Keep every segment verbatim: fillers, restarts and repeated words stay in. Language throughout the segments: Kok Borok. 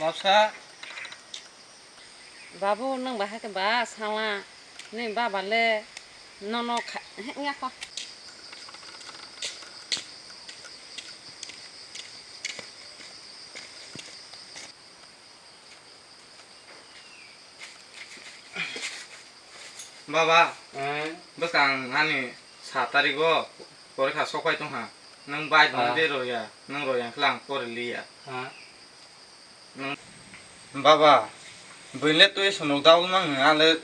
Bapsa. Babu, nwng bahai khe ba sala, nini baba le nono kha-, he, wngya kho. Baba, eh? Bwskang ani sa tarigo porikha sokphai tongkha. Nwng bai tongna, ah, de roya, nwng roya khe ang pori liya. Ah. Nwng baba, buile twi sunuk daul mang nang ale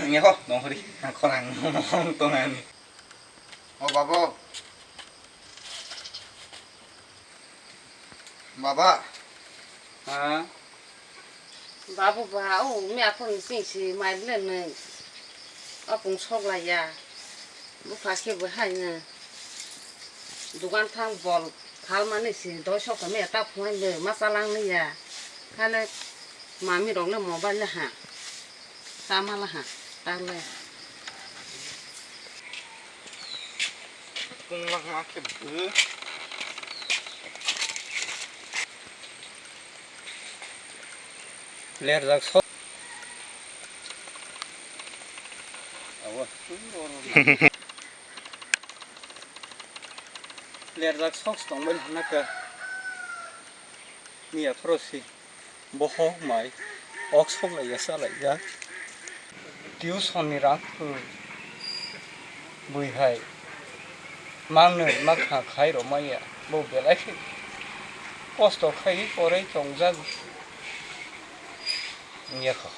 nge ho nong hori ang khorang tong ani. O baba. Baba. Ha? Babu ba, o mi akhor ni sing si mai ble nung. Apung sok lai ya. Bupha khe bo hai nung. Dugan thang bol phal mani si doi sok tong mi ta phunai le ma chalang ni ya. Khale mami rok le mobile le ha. Tama laha, tale. Kung langma khe bw. Lerjak sok. Awa. Lerjak sok tongbai hwnna khe. Miya khoro si. Bohok mai ok sok lai ya, sa lai ya. Tuition ni rang, hmm, bui hai mang nwi ma kha khai rw ma ya, bo belai khe kosto khai porwi tong jak wng ya kho.